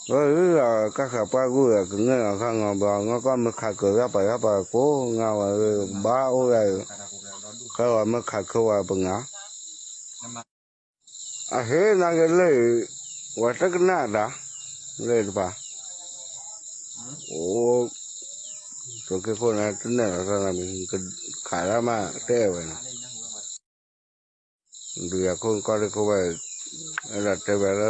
ဝဲဧၢ, ကၢ်ဃးပှၢ်ဂုၢ်အကငဲၢ်အီၤခါ ငီၤဘျီ ငီၢ်ကီၢ်မ့ၢ်ခးကၢၤ ပှၤဂၤပှၤကိး ငါဝဲ ဘၣ်အိၣ်ဝဲ, ခဲဝဲမ့ၢ်ခးခဲဝဲပငါ အဟ့ၣ်နာ်က့ၤလၢ ဝဲတကနၣ်တၢ် လၢတပၤ အိၣ် သုးက့ခိၣ်န့ၣ် တနဲၣ်လီၤသးနီတမံၤ ခးဒၣ်မး တဲဝဲန့ၣ် ဒုးယၤခိၣ်ကီၢ်ရ့ၣ်ခိၣ်ဝဲ အဲၣ်ဒိးတဲဝဲလၢ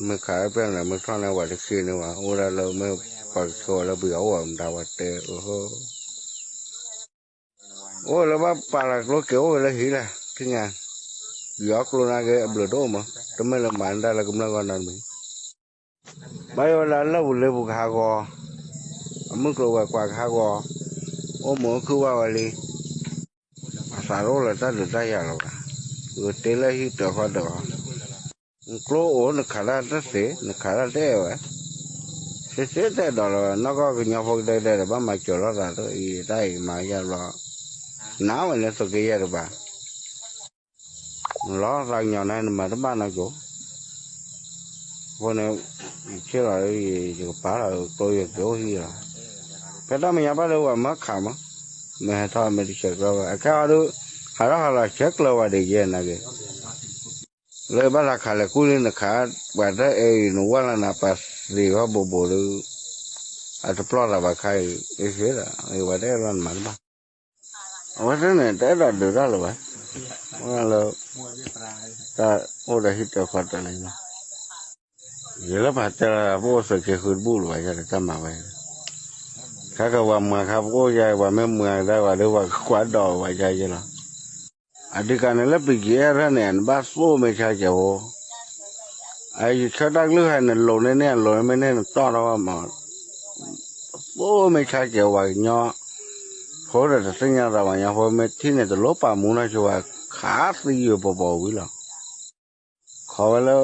မ့ၢ်ခးအပျဲၢ်န့ၣ် မ့ၢ်ထီၣ်န့ၣ် ဝဲတဃ့န့ၢ်ဝဲ အိၣ်ဒၣ်လၢမ့ၢ်ပှၤကဆိးဝဲလၢပယီၤအိၣ်ဝဲမတၤဝဲတဲ အိၣ်လၢဘၣ်ပာ်လီၤကျိက့ၤအိၣ်ဝဲလၢဟံၣ်လဲၣ် ထံၣ်ညါ ယီၤကျိနာ်က့ၤအဘျုးတအိၣ်မး တမ့ၢ်လၢမၤဒၣ်လၢကမျၢၢ်ဂီၢ်နီတမံၤ ဘၣ်ယိၣ်ဝဲဒၣ်လၢပူၤလ့ပူၤကဟးဂီၤ, အမုၢ်ကျိၤဝဲၤကွာ်ကဟးဂီၤ, အိၣ်မုာ်အိၣ်ခုၣ်ဘၣ်ဝဲလံ, အသးတအိၣ်လၢတၢ်ဒုးတၢ်ယၤလၢၤဘၣ်, ဂုာ်တ့လၢဟံၣ်တၢၤဃီတၢၤဃီ, နကျိအိၣ်နခးတၢ်တသ့, နခးတၢ်တအဲၣ်ဝဲ, သ့သ့တအဲၣ်ဒိးလၢၤဘၣ်, နီၢ်ကီၢ်ကညီဖိကဒဲကဒဲဒီး ဘၣ်မၤစၢၤလိာ်သးသိးအံၤ တၢ်အံၤမၤယၤဘျီ, နဝဲန့ၣ်သုးက့ယဲၢ်တပၤ လီၤသးကညီၤန့ၣ် နမၤတဘၣ်နီၢ်ကီၢ်, အဃိန့ၣ် ယဆ့ၣ်လီၤ ယကပာ်လီၤကျိယက့ၤအိၣ်ဟံၣ်လီၤ, ဖဲတၢ်မညါဘၣ်လၢပှၤမၢခးမး, မ့ၢ်ဟဲထီၣ်မ့ၢ်တဆဲးကျၢဝဲ အခဲအံၤဒုး ဟးထီၣ်ဟးလီၤဆဲးကျၢဝဲဒ်ယဲၢ်နာ်က့ၤ, လၢဘၣ်သးခးလဲၤကူၣ်လံနခး, ပှၤတအဲၣ်အံၤ နဝၢ်လၢနပာ်သံးဝဲဘိးဘိးဒီး အတပျီၢ်သးဘၣ်ခါအံၤ အ့ၣ်သ့ဒီး ပှၤတအဲၣ်လီၤနမၤတဘၣ် အဝဲသ့ၣ်န့ၣ် တအဲၣ်ဒိးဒုးတၢ်လၢၤဘၣ်, လၢ တၢ်အိၣ်ဒီးဟံၣ်တၢၤဃီတၢၤလံ, ယလၢပှၤတဲလီၤ ပအိၣ်သုးက့ဃုတဘူၣ်လၢၤဘၣ် ယၤဒီးတၢ်မၤဝဲ, ခါကဝၤမၤခါပအိၣ်ယၤ ပှၤမ့ၢ်မၤကဒါဝဲဒီး ပှၤကကွၢ်ဒိးဝဲယၤယဲလီၤ, အဓိကန့ၣ်လၢ ပံကံအဲၣ်ရၢၢ်န့ၣ် နဘၣ်သိၣ်မ့ၢ်ဆါကဲးဖိ အယဆၢတၢ်ကလုၢ်ဟဲ နလိၤန့ၢ်န့ၢ် အလိၤန့ၢ်မ့ၢ်န့ၢ် နတီၢ်ထီၣ်ဘၣ်မး, သိၣ်မ့ၢ်ဆါကဲးဝဲကညီဖိဒီး တသ့ၣ်ညါသးပှၤကညီဖိ မ့ၢ်ထံၣ်န့ၣ် တလိၣ်ပာ်မူနီၢ်ဆိဝဲ ခးသံယိာ်ပီၤပီၤဝံၤလီၤ, ခီဝဲလၢ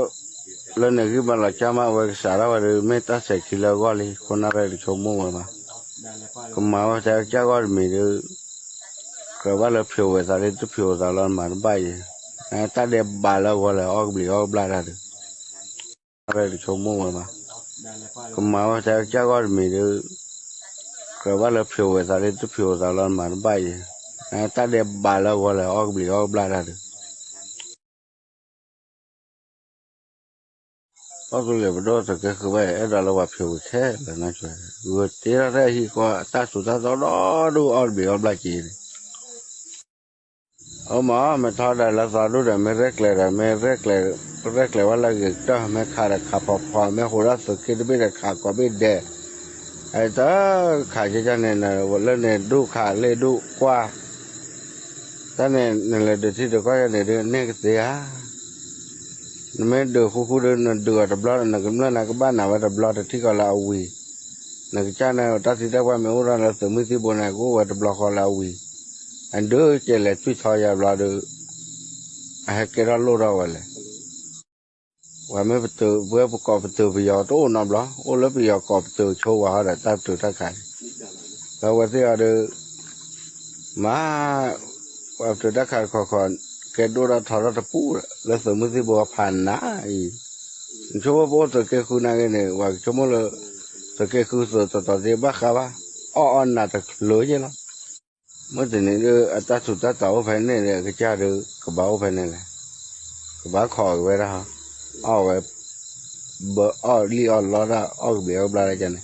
လၢန့ၣ်ဂံၢ်ဘါလီၤကၢ်မး အဝဲကစးထီၣ်ဝဲဒီး မ့ၢ်တၢ်ဆဲးခံလၢအဂီၢ်လံ ခိၣ်နၢ်ရဲၣ်တဆိကမိၣ်ဝဲဘၣ်, ကမၤဝဲတၢ်ကစၢ်ဂီၢ်တမံၤဒီး ကြၢးဘၣ်လၢဖျိးဝဲသးလၢ တဖျိးဝဲသးလီၤ နမၤတဘၣ်ယဲ, တၢ်ဒဲးဘးလၢအဂီၢ်လဲၣ် အီၣ်ကဘျံးအီၣ်ကဘျၣ်တၢ်ဒီး ရဲၣ်တဆိကမိၣ်ဝဲဘၣ်, ကမၤဝဲတၢ်ကစၢ်ဂီၢ်တမံၤဒီး ကြၢးဘၣ်လၢဖျိးဝဲသးလၢ တဖျိးဝဲသးလီၤ နမၤတဘၣ်ယဲ, တၢ်ဒဲးဘးလၢအဂီၢ်လဲၣ် အီၣ်ကဘျံးအီၣ်ကဘျၣ်တၢ်ဒီး ကီၢ်သူလ့ၤပဒိၣ်သုးက့ဃုဘၣ် အဲၣ်ဒိးလၢပှၤဖျိးဝဲခဲလၢာ်နီၢ်ဆိ, ဂုာ်တ့ထီၣ်ထဲအဟံၣ်ဃီအတၢ်စူၤတၢ်သီဒီဒူၣ်အီၣ်တဘ့ၣ်အီၣ်ဘျၣ်က့ၤန့ၣ်, အိၣ်မး မ့ၢ်ထီဒါလၢသီဒူၣ်ဒီး မ့ၢ်ရဲၣ်ကျဲၤဒီး မ့ၢ်ရဲၣ်ကျဲၤဝဲလၢအဂ့ၤကတၢၢ် မ့ၢ်ခးဒီးခးဖီဖီ မ့ၢ်ဟူးဒီးသုးက့တဘ့ၣ်ဒီး ခးကိးဘ့ၣ်ဒဲး, အတခးကကန့ၣ် လၢန့ၣ်ဒူၣ်ခးလ့ၣ်ဒူၣ်ကွၢ် တၢ်န့ၣ် နလဲၤဒုးထံဒုးကီၢ်ယဲန့ၣ်ဒီး န့ၢ်ကသ့ဧါ. နမ့ၢ်ဒုးဃူဃူဒီး နဒုးအီၤတဘျီ နကမျၢၢ်နၤကဘၣ်နၤဝဲတဘျီ တထံၣ်ကီးလၢအဝံၤ, နကစၢ်န့ၣ် တၢ်သံတၢ်ပှၢ်မ့ၢ်အိၣ်ထီၣ်လၢသုးမုၢ်သံၣ်ဘိန့ၣ် ကအိၣ်ဝဲတဘျီဃီလၢအဝံၤ, အဒုးကဲလဲၤသွံၣ်ထီယၤဘျီဒီး အဟဲကဲထီၣ်လိၣ်ထီၣ်ဝဲလဲၣ် ပှၤမ့ၢ်ပတုာ် ပဝဲပကိးပတုာ်ပယီၤတအိၣ်နီတဘျီ, အိၣ်လၢပယီၤကိးပတုာ်ဆိဝဲဟီဒီးတၢ်ပတုာ်တၢ်ခးန့ၣ်, ဒီးအဝဲသ့ၣ်အီၤဒီး မ့ၢ် ပှၤပတုာ်တၢ်ခးတခီခီ ကဲဒိၣ်ထီၣ်ထီထီၣ်တပူၤ လၢသုးမုၢ်သံၣ်ဘိဖးနးအံၤ, နဆိကမိၣ်ပအိၣ်သုးက့ဃုနာ်က့န့ၣ် ပှၤကဆိကမိၣ်လၢ သုးက့ဃုသုးတတီၤသ့ဘၣ်ဃးဘၣ်, အီၣ်အီၣ်နးတချုးယဲလီၤ. မုၢ်တနံၤဒီး အတၢ်ထူးတၢ်တီၤအိၣ်ဖဲန့ၣ်ဒီး အကစၢ်ဒီး ကဘၣ်အိၣ်ဖဲန့ၣ်လဲၣ်, ကဘၣ်ခိးက့ၤဝဲဒၣ်, အီၣ်ဝဲ ဘၢအီၣ်လံၣ်အီၣ်လီတၢ် အီၣ်ကဘျံးအီၣ်ကဘျၣ်တၢ်န့ၣ်,